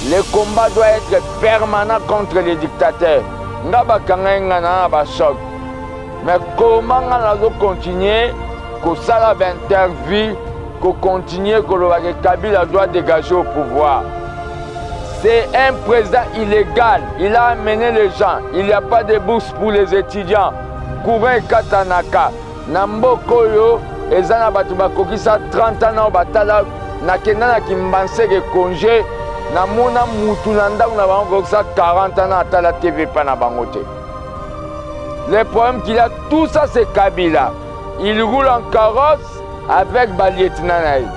Le combat doit être permanent contre les dictateurs. Nga bakanga nga na ba choc. Mais comment nga nazo continuer kosala ba interview, ko continuer koloba que Kabila doit dégager au pouvoir? C'est un président illégal. Il a amené les gens. Il n'y a pas de bourse pour les étudiants. Courant ekatanaka. Na mboka oyo eza na bato bakokisa 30 ans nao batala. Nakenda na Kimbanseke congé, namona mutu na ndako na bango kokisa 40 ans na atala TV pa na bango te. Le problème qu'il a, tout ça c'est Kabila. Il roule en carrosse avec ba lieutenant na ye.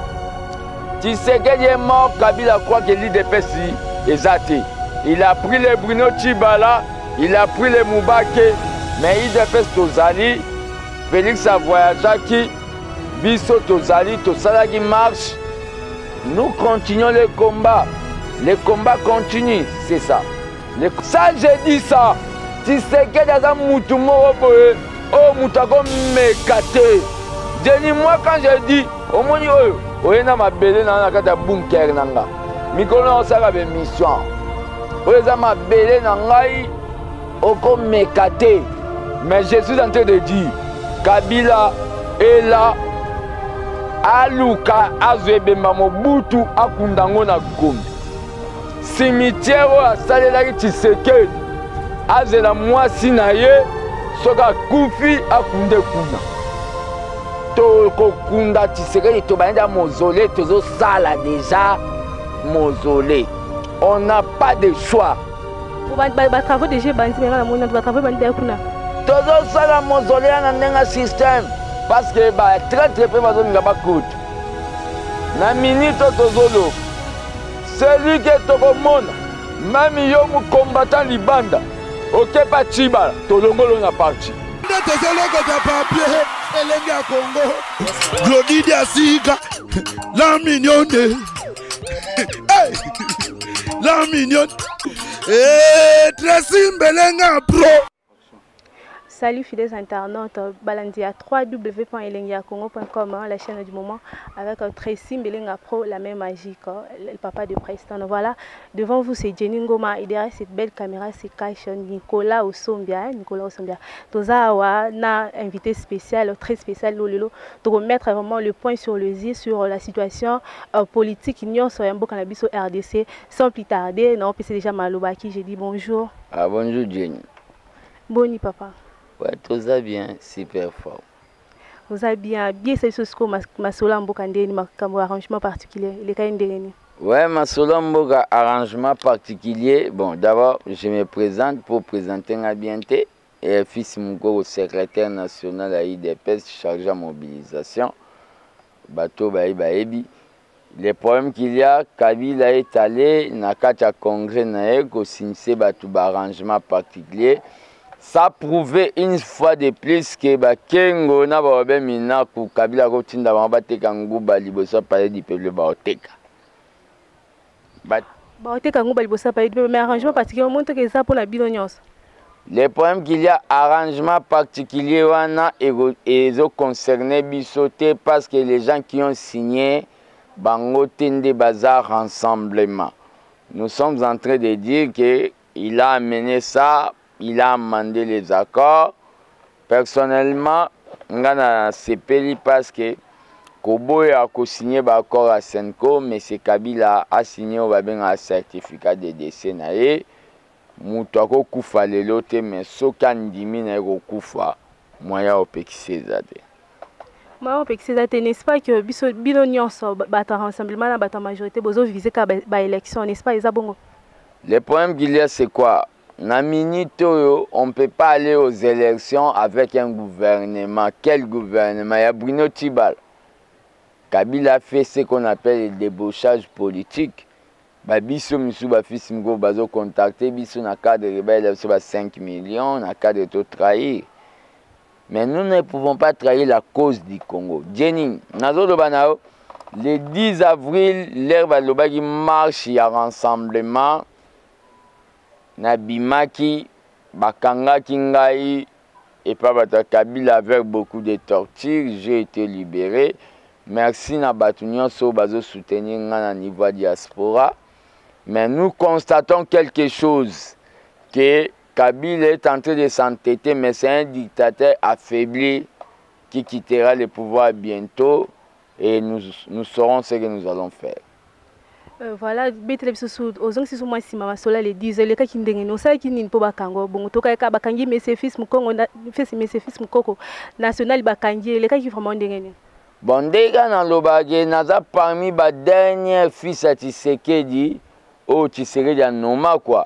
Tshisekedi est mort, Kabila croit que l'UDPS eza te. Il a pris le Bruno Tshibala, il a pris le Mubake, mais UDPS tozali. Félix a voyageaki, biso tozali, tosalaki marche. Nous continuons le combat. Le combat continue, c'est ça. Ça, j'ai dit ça. Tshisekedi aza mutu moko boye, oyo mutu akomeka te. Jenny, moi quand je dis, omoni oyo, oye na mabele na na kati ya bunker na nga. Mikolo na osala ba émission. Oyo eza mabele na ngai, okomeka te. Mais je suis en train de dire, Kabila est là, aluka azwa ebemba Mobutu akunda ngo na Gombe. Cimetière oyo asalelaki Tshisekedi, azela mwasi na ye soki akufi akunde kuna. Tokokunda Tshisekedi, tobandi ya mausolée, tozosala déjà mausolée. On n'a pas de choix. Ba travaux déjà bandi, mais na mona ba travaux bandi kuna. Tozosala mausolée na ndenge système parce que ba traître pe bazolinga bakuta. Na minute tozolo, celui que tokomona même yo mu combattant libanda okepa Tshibala tolongolo na parti. Nde tozolokota papier elenge ya Congo. Glody Diasika, la mignonne. Hey, la mignonne. Hey, Tracy Mbelenga pro. Salut fidèles internautes, balandi à w w w point elengi ya congo point com, hein, la chaîne du moment avec Tracy Mbelenga Pro, la main magique, hein, le papa de Preston. Voilà, devant vous c'est Jenny Ngoma et derrière cette belle caméra c'est cache Nicolas Osombia, hein, Nicolas Osombia. Toza wa na invité spécial, très spécial lolo, pour mettre vraiment le point sur le i sur la situation politique nyonso ya mboka na biso RDC. Sans plus tarder, non, c'est déjà Malobaki, j'ai dit bonjour. Ah bonjour Jenny. Boni papa. Ouais, tout ça bien, super fort. Vous avez bien, bien c'est ce que masola mboka ndeni makambo arrangement particulier, il est quand ndeni. Ouais, masola mboka arrangement particulier. Bon, d'abord, je me présente pour présenter nga bien té et fils Mukoko, secrétaire national à IDPS chargé à mobilisation. Bateau bayi bayebi. Le problème qu'il y a, Kabila est allé na kati ya congrès na ye ko signer bato ba arrangement particulier. Ça prouvait une fois de plus que ba Kengo na ba Robert Minaku, Kabila kotinda bango bateka nguba liboso ya palais du peuple ba oteka. Ba Ba oteka nguba liboso ya palais du peuple, mais arrangement particulier montre que ça pour la bino nyonso. Le problème qu'il y a, arrangement particulier wana ezo concerné biso te parce que les gens qui ont signé bango tende bazar rassemblement. Nous sommes en train de dire que il a amené ça, il a amendé les accords. Personnellement, nga na sepeli parce que Koboya a signé ba accord à Senko, mais c'est Kabila a signé au babenga certificat de décès na ye. Mutu akokufa lelo te, mais soki andimi na ye kokufa, moyen opekisa eza te. Moyen opekisa eza te, n'est-ce pas que biso bino nyonso bato ya rassemblement na bato ya majorité bozo viser ka ba élection, n'est-ce pas eza bongo? Le problème qu'il y a, c'est quoi? Na minute oyo, on ne peut pas aller aux élections avec un gouvernement. Quel gouvernement? Il y a Bruno Tshibala. Kabila a fait ce qu'on appelle le débauchage politique. Ba biso misu ba fils mgo bazo contacter biso na cadre de ba élection ba 5 millions na cadre de trahir. Mais nous ne pouvons pas trahir la cause du Congo. Jenny, nazo loba na yo, le 10 avril, l'heure ba lobaki marche ya rassemblement na bimaki bakangaki ngai et pas bato ya Kabila avec beaucoup de tortures, j'ai été libéré. Merci na bato nyonso bazo soutenir nga na niveau ya diaspora. Mais nous constatons quelque chose, que Kabila est en train de s'entêter, mais c'est un dictateur affaibli qui quittera le pouvoir bientôt et nous, nous saurons ce que nous allons faire. Voilà, betela biso su ozongisi so mwa nsima masolo ya le 10 elekaki ndenge nini, osalaki nini mpo bakanga bongo? Tokayaka bakangi monsieur Fils Mukongo, fils monsieur Fils Mukoko national, bakangi, elekaki vraiment ndenge nini? Bon, ndenge nalobaki, naza parmi badernier fils ya Tshisekedi oyo Tshisekedi anoma quoi.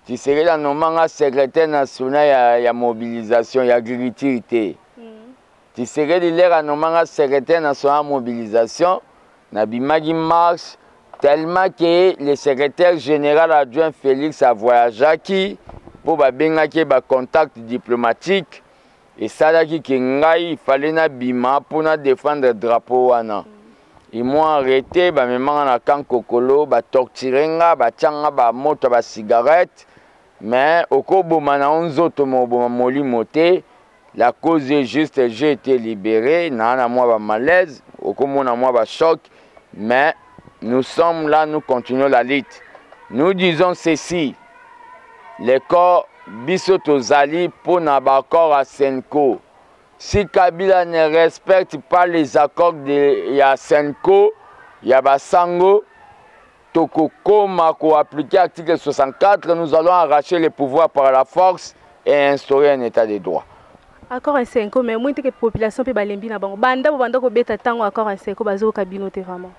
Tshisekedi anoma nga secrétaire national ya mobilisation ya agriculture te. Tshisekedi lere anoma nga secrétaire national ya mobilisation, nabimaki marche tellement que le secrétaire général adjoint Félix avoyageaki mpo babengaki ye bacontact diplomatique. Esalaki ke ngai fallait nabima mpo na défendre drapeau wana. Ils m'ont arrêté, bamemanga na camp Kokolo, batorture nga, batia nga bamoto ya bacigarette. Mais okoboma na yo nzoto, ma oboma molimo te. La cause est juste, j'ai été libéré. Naa na mwa bamalaise, okomona mwa bachoc, mais nous sommes là, nous continuons la lutte. Nous disons ceci: les corps, biso tozali mpo na baaccord ya CENCO. Si Kabila ne respecte pas les accords ya CENCO, ya basango, tokokoma koappliquer article 64. Nous allons arracher le pouvoir par la force et instaurer un état de droit. Accord ya CENCO, mais moi teke population mpe balembi na bango, banda bo banda kobeta ntango accord ya CENCO, bazoyoka bino te vraiment.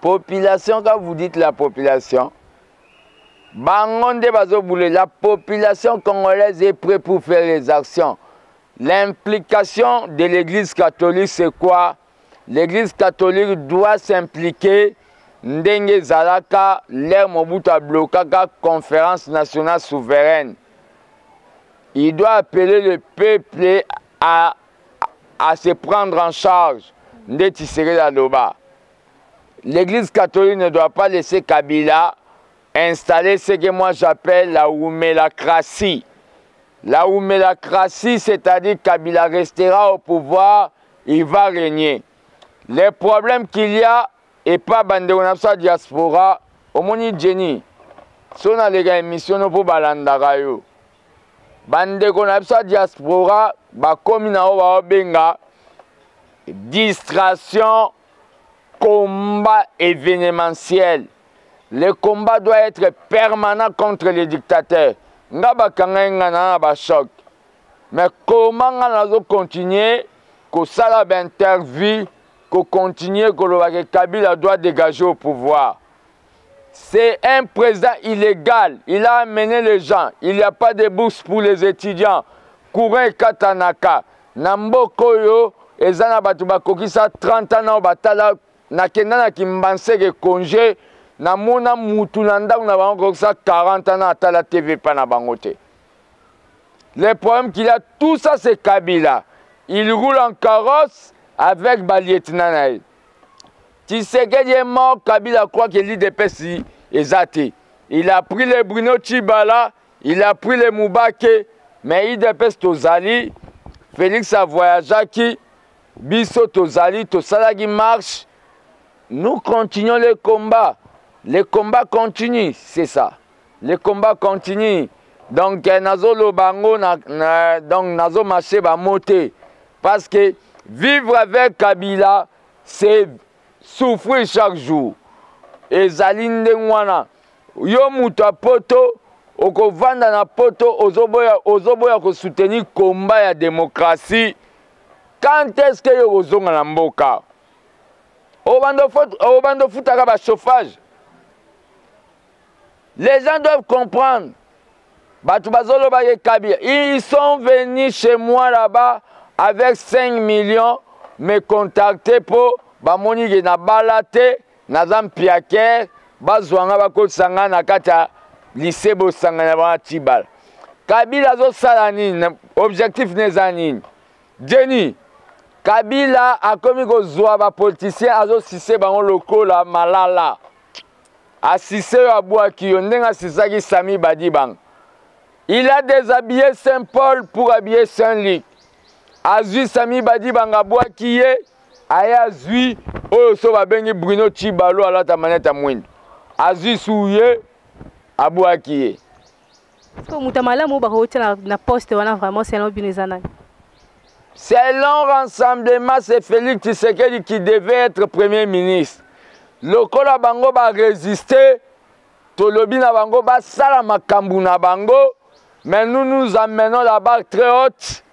Population, quand vous dites la population, bango nde bazobule. La population congolaise est prête pour faire les actions. L'implication de l'Église catholique, c'est quoi? L'Église catholique doit s'impliquer ndenge ezalaka l'heure Mobutu ablokaka Conférence nationale souveraine. Il doit appeler le peuple à se prendre en charge. Nde Tshisekedi aloba, l'Église catholique ne doit pas laisser Kabila installer ce que moi j'appelle la oumélacratie. La oumélacratie, c'est-à-dire Kabila restera au pouvoir, il va régner. Les problèmes qu'il y a epa bandeko na biso ya diaspora, omoni Jenny, so naleka émission no mpo balandaka yo, bandeko na biso ya diaspora bakomi na oyo baobenga distraction, combat événementiel. Le combat doit être permanent contre les dictateurs. Nga bakangai nga na bachoc, mais comment nga nazocontinue kosala bainterview, kocontinue koloba ke Kabila doit dégager au pouvoir? C'est un président illégal. Il a amené les gens. Il n'y a pas de bourse pour les étudiants. Courant ekatanaka. Na mboka oyo eza na bato bakokisa 30 ans nao batala. Nakenda na Kimbanseke congé, namona mutu na ndako na bango kokisa 40 ans na atala TV pa na bango te. Le problème qu'il a, tout ça, c'est Kabila. Il roule en carrosse avec balieutenant na ye. Tshisekedi est mort, Kabila croit que l'UDPS eza te. Il a pris le Bruno Tshibala, il a pris le Mubake, mais UDPS tozali. Félix avoyageaki, biso tozali, tosalaki marche. Nous continuons le combat. Le combat continue, c'est ça. Le combat continue. Donc nazoloba yango na, donc nazomarche bamo te, parce que vivre avec Kabila, c'est souffrir chaque jour. Ezali ndenge wana. Yo moto ya poto, okovanda na poto, ozoboya, ozoboya kosoutenir combat ya démocratie. Quand est-ce que yo kozonga na mboka, obanda ofutaka bachauffage? Les gens doivent comprendre. Bato bazoloba ye Kabila, ils sont venus chez moi là-bas avec 5 millions, me contacter mpo bamoni ke nabala te, naza mpiakere, bazwa nga, bakotisa nga na kati ya lycée Bosangana bana Tibala. Kabila azosala nini? Objectif ne eza nini, Jenny? Kabila akomi kozwa bapoliticien, azosise bango lokola malala. Asise oyo abwaki yo ndenge asisaki Sami Badibanga. Il a déshabillé Saint Paul pour habiller Saint Luc. Azwi Sami Badibanga, abwaki ye, aye azwi oyo so babengi Bruno Tshibalo, alata manete ya mwindo. Azwi su ye, abwaki ye. Sikoyo moto ya malamu oyo bakotia na poste wana vraiment selon bino eza nani? Selon rassemblement, c'est Félix Tshisekedi qui devait être Premier ministre. Lokola bango ba résister, tolobi na bango basala makambo na bango, mais nous nous amenons la barre très haute.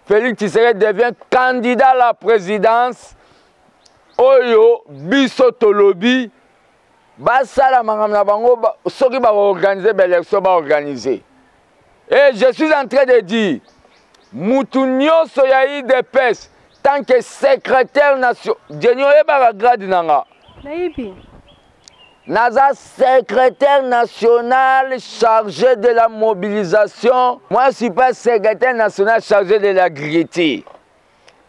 Félix Tshisekedi devient candidat à la présidence. Oyo biso tolobi basala makambo na bango, soki bakoorganize baélection, baorganize. Et je suis en train de dire, mutu nyonso ya UDPS, tant que secrétaire national, Jenny, oyebaka grade na nga? Nayebi. Naza secrétaire national chargé de la mobilisation. Moi, je suis pas secrétaire national chargé de l'agriculture.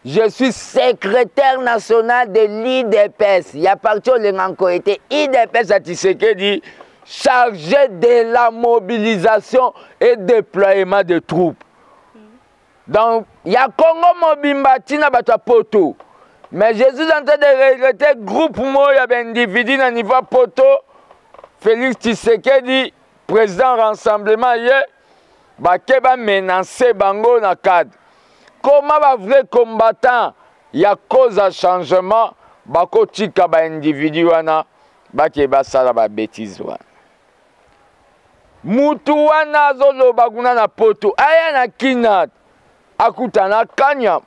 Je suis secrétaire national de l'UDPS. Il y a parti au Lenganko était UDPS à Tshisekedi, chargé de la mobilisation et déploiement de troupes. Donc, il y a Congo Mobimba, tina bato poto. Mais je suis en train de regretter groupe moi, il y a un individu dans niveau poto. Félix Tshisekedi, président rassemblement, ye, bake ba menacer bango na cadre. Comment ba vrai combattant ya cause à changement bakotika ba individu wana bake basala ba bêtise wana? Mutu wana azoloba kuna na poto, aya na kina akutana kanya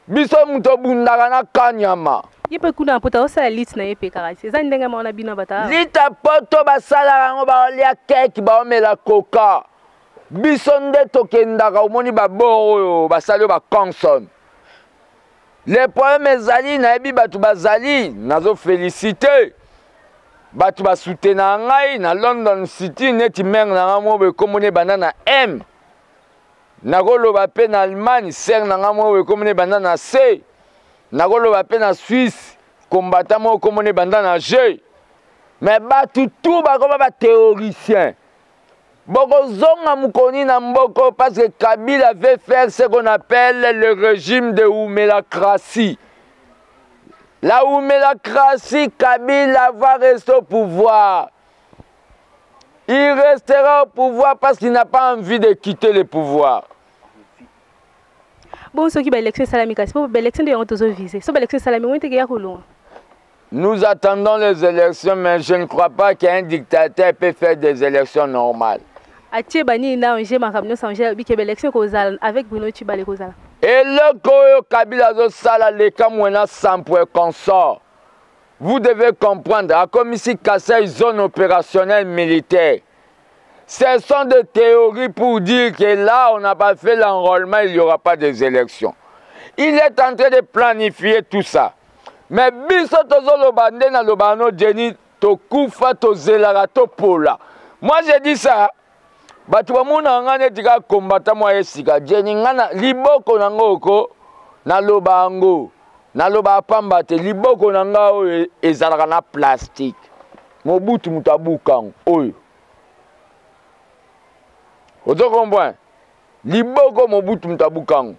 biso, moto obundaka na kanyama. Ye mpe kuna na poto azosala lite na ye mpe kaka ti eza ndenge moko na bino bato. Lita poto basalaka yango, baolia keke, baomela coca. Biso nde tokendaka, omoni babord oyo basali oyo baconsonne. Le problème ezali, nayebi bato bazali, nazofélicité bato basoutenaka ngai na London City, neti mare na ngai moko boye ekomoni ebanda na M. Nakoloba mpe na Allemagne, sere na ngai moko boye ekomoni ebanda na C. Nakoloba mpe na Suisse, kombata moko ekomoni ebanda na G. Mais bato tu bakoma bathéoricien. Bokozonga mokoni na mboko parce que Kabila veut faire ce qu'on appelle le régime de Oumelacratie. La Oumelacratie, Kabila va rester au pouvoir. Il restera au pouvoir parce qu'il n'a pas envie de quitter le pouvoir. Bon, soki baélection esalami, kasi po baélection nde yango tozovise, so baélection esalami, omoni teke ya kolonga? Nous attendons les élections, mais je ne crois pas qu'un dictateur peut faire des élections normales. Atie banini na ange, makambo nyonso ange alobi ke baélection ekozala avec Bruno Tshibala, ekozala. Eloko oyo Kabila azosala leka mwena sampo et consort. Vous devez comprendre, akomisi Kasai zone opérationnelle militaire. Ce sont des théories pour dire que là, on n'a pas fait l'enrôlement, il n'y aura pas des élections. Il est en train de planifier tout ça. Mais biso tozoloba nde naloba no Jenny, tokufa tozelaka topola. Moi, j'ai dit ça. Bato bamona nga neti kaka kombata mwa esika Jenny, nga na liboko nango oko naloba yango, naloba pamba te. Liboko na nga oyo ezalaka na plastique, Mobutu moto abuka yango oyo. Ozo comprendre? Liboko Mobutu moto abuka yango.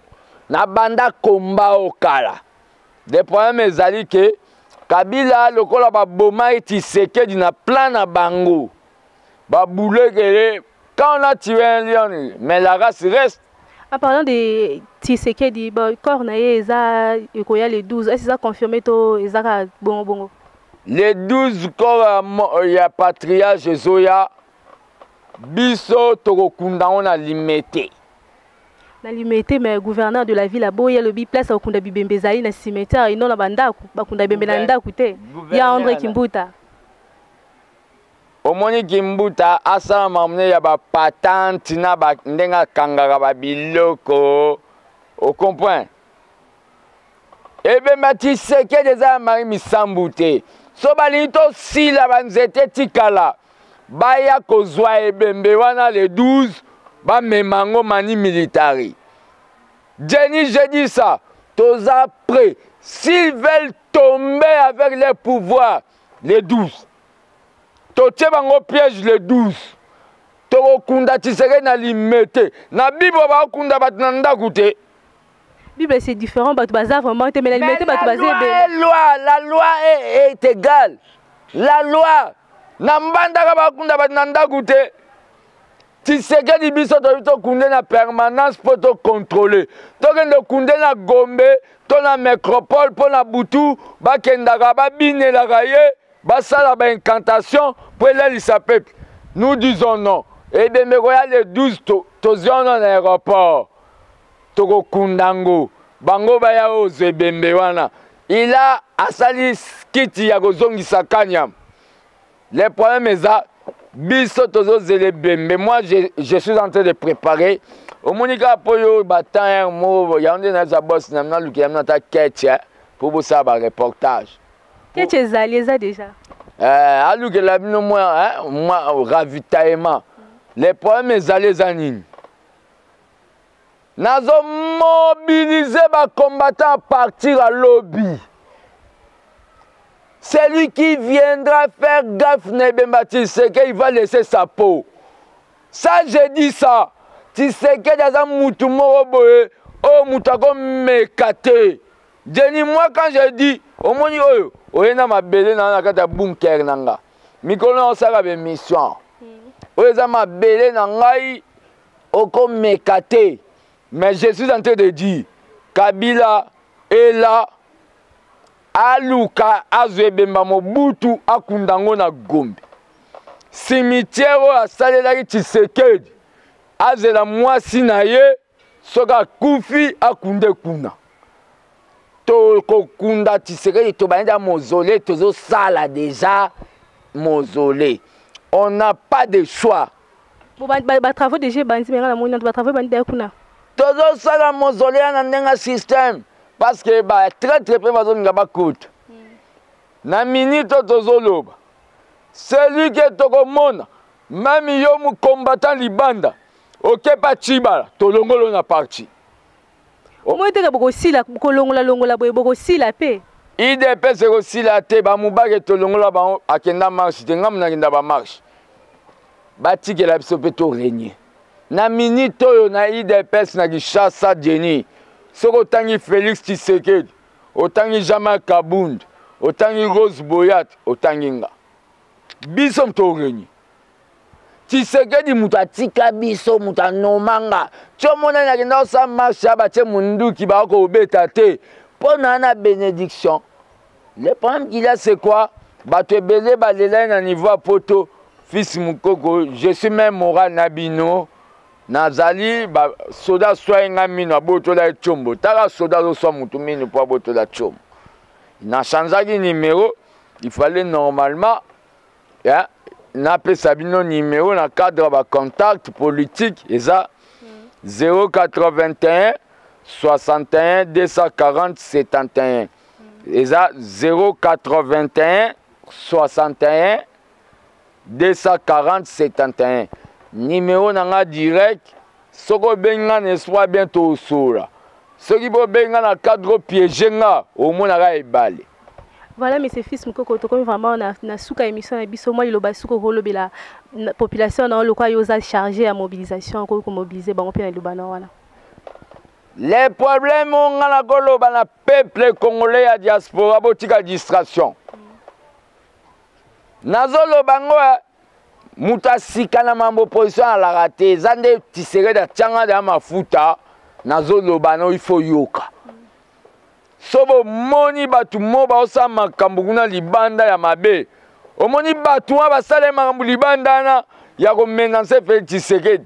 Na banda komba okala. Le problème ezali ke Kabila, lokola babomaki Tshisekedi na plan na bango, babulekele. Quand on a tué un lion, mais la race reste. En parlant de Tshisekedi, bon, corps na ye eza ekoya le 12. Est-ce que eza confirmé to eza kaka bongo bongo? Le 12, corps ya patriarche ezoya. Biso tokokunda ngo na Limete. Na Limete, mais gouverneur de la ville aboyi, alobi place akokunda bibembe ezali na cimetière, ino na bandako bakunda bibembe na ndako te. Ya André Kimbuta. Omoni, Kimbuta asala makambo ya bapatente na ndenge akangaka babiloko, ocomprend? Ebemba Tshisekedi eza ya Marie Misambu te. So balingi tosila banzete etikala, baya kozwa ebembe wana le 12, bamema yango mani militari. Jenny, je dis ça, toza prêt. S'ils veulent tomber avec les pouvoirs le 12, totie bango piège. Le 12, tokokunda Tshisekedi na Limete. Na Bible, bakokunda bato na ndako te. Bible, c'est différent, bato baza vraiment te, mais na Limete bato baza ebele. Loi, la loi est égale, la loi. Na Mbandaka bakunda bato na ndako te. Tshisekedi biso toyebi tokunde na permanence mpo tokontrole. Tokende kunde na Gombe to na Mecropole mpo na butu bakendaka babinelaka ye basala ba incantation mpo elalisa peuple. Nous disons non. Ebembe koya le 12 tozwi wana na aéroport. Tokokunda yango. Bango baya ozwa ebembe wana. Ila asali kiti ya kozongisa kanyama. Le problème eza biso tozozela ebembe. Moi je suis en train de préparer. Omoni kaka mpo yo batemps heure moko yango nde naza boss na nalukela bino ata ketch mpo bosala ba reportage. Ketch ezali eza déjà. Alukela bino mwa mwa ravitaillement. Le problème ezali eza nini? Nazo mobiliser ba combattants à partir à lobby. Celui qui viendra faire gaffe na Ebemba Tshisekedi, il va laisser sa peau. Ça, je dis ça. Tshisekedi aza mutu moko boye, oyo mutu akomeka te. Jenny, moi quand je dis, omoni oyo, oye na mabele na na kati ya bunker na nga. Mikolo na osala ba émission. Oyo eza mabele na ngai, okomeka te. Mais je suis en train de dire, Kabila est là, aluka azwa ebemba Mobutu akunda yango na Gombe. Cimetière oyo asalelaki Tshisekedi, azela mwasi na ye soki akufi akunde kuna. Tokokunda Tshisekedi, tobandi ya mausolée, tozosala déjà mausolée. On n'a pas de choix. Bon, ba travaux déjà ebandi, mais nga namoni nanu ba travaux ebandi d'ailleurs kuna. Tozosala mausolée na ndenge ya système parce que ba traître mpe bazolinga bakota. Na minute oyo tozoloba, celui que tokomona même yo mu combattant libanda okepa Tshibala, tolongolo na parti. Omoni te ke bokosila kolongola longola boye, bokosila pe. UDPS ekosila te, ba Mubake tolongola bango, akenda marche te, ngambo nakenda ba marche. Batikela biso pe to régner. Na minute oyo na UDPS na Kinshasa, Jenny, soki otangi Félix Tshisekedi, otangi Jean-Marc Kabund, otangi Rose Boyat, otangi nga. Biso to régner. Tshisekedi moto atika biso, moto anoma nga. Tio mona nakenda kosala marche ya batie munduki ba kobeta te. Mpo na na bénédiction. Le problème qu'il y a c'est quoi? Bato ebele balela na niveau ya poto. Fils Mukoko, je suis même moral na bino. Nazali ba soda soa nga mino abotola ye tshombo. Tala soda azoswa mutu mino po abotola tshombo. Na changeaki numéro, il fallait normalement ya napesa bino numéro na cadre ya ba contact politique eza 081 61 240 71. Eza 081 61 240 71. Numéro na nga direct, soki obengi nga na espoir bien tosola. Soki bobengi nga na cadre piégé nga, omonaka ebale. Voilà, monsieur Fils Mukoko, tokomi vraiment na suka émission na biso. Moi, liloba suka kolobela na population na lokwa yoza chargé à mobilisation, ko mobiliser bango pe na liloba na wana. Les problèmes nga na koloba na peuple congolais ya diaspora, botika distraction. Nazoloba ngo moto asika na mambo opposition alaka te, eza nde Tshisekedi atianga ya mafuta. Nazoloba no, il faut yoka. So bomoni bato mo baosala makambo kuna libanda ya mabe, omoni bato wana basala makambo libanda wana ya komenanse Félix Tshisekedi,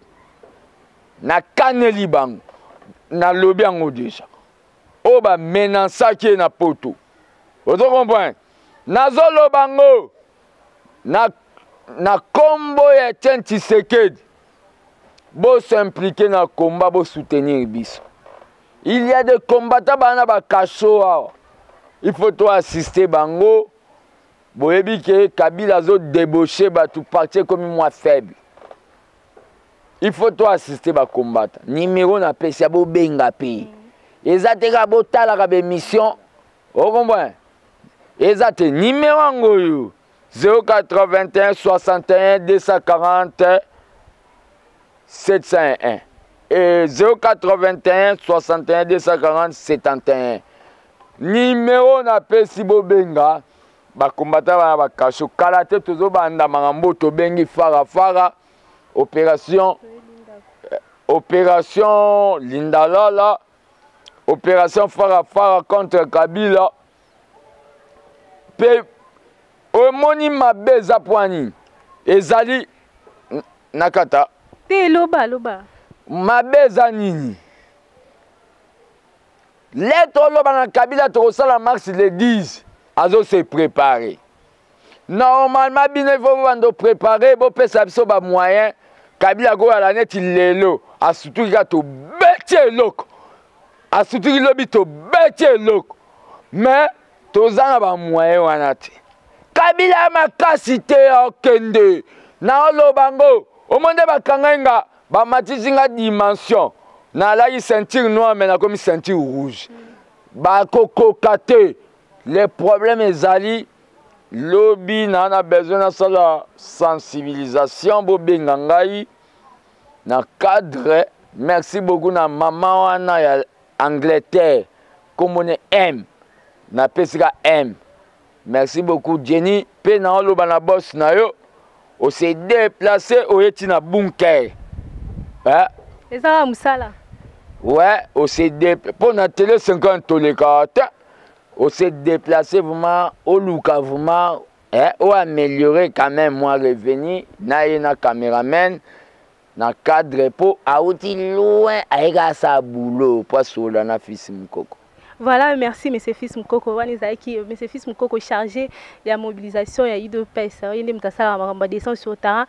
nakaneli bango, nalobi yango deja. Oyo bamenansaki ye na poto, ozo comprendre? Nazoloba ngo na kombo ya Etienne Tshisekedi, bo s'impliquer na combat, bo soutenir biso. Il y a des combattants bana ba cachot awa. Il faut toi assister bango. Boyebi ke Kabila zo débaucher batu parti comme moi faible. Il faut toi assister ba combattants. Numéro na pesi ya bobenga pe. Eza te ka botalaka ba émission. O comprend? Eza te numéro yango yo 081 61 240 701 et 081 61 240 71. Numéro na pesi bobenga. Bakombata bana bakasho kala te, tozobanda makambo tobengi farafara opération, opération Lindalala, opération farafara contre Kabila. Mpe omoni mabe eza mpo nini ezali nakata te. Loba, loba. Mabe eza nini? Le toloba na Kabila, tokosala marche le 10, azose préparer. Normalement bino il faut bobanda préparer, bopesa biso bamoyen. Kabila akoyala neti lelo asutuki kaka, tobeti eloko, asutuki lobi, tobeti eloko, mais toza na bamoyen wana te. Kabila ya makasi te, okende naoloba ngo. Omoi nde bakangai nga, bamatisi nga dimension, nalaki ceinture noire, mais nakomi ceinture rouge. Bakokoka te. Le problème ezali lobi na besoin nasala sensibilisation, bobenga ngai na cadre. Merci beaucoup na mama wana ya Angleterre, komone M, napesi ka M. Merci beaucoup Jenny. Mpe naoloba na boss na yo, ose déplace, oyeti na bunker, eh? Ezaka mosala. Ouais, ose déplace mpo na télé 50 tolekaka te. Ose déplace vraiment, oluka vraiment, eh, oaméliorer quand même moi revenu na ye na caméraman na cadre, mpo awuti loin, ayeka asala boulot mpo asola na Fils Mokoko. Voilà, merci Monsieur Fils Mukoko. Wana ezalaki Monsieur Fils Mukoko, chargé de la mobilisation ya UDPS. Ye nde moto asalaka makambo ya descente sur terrain.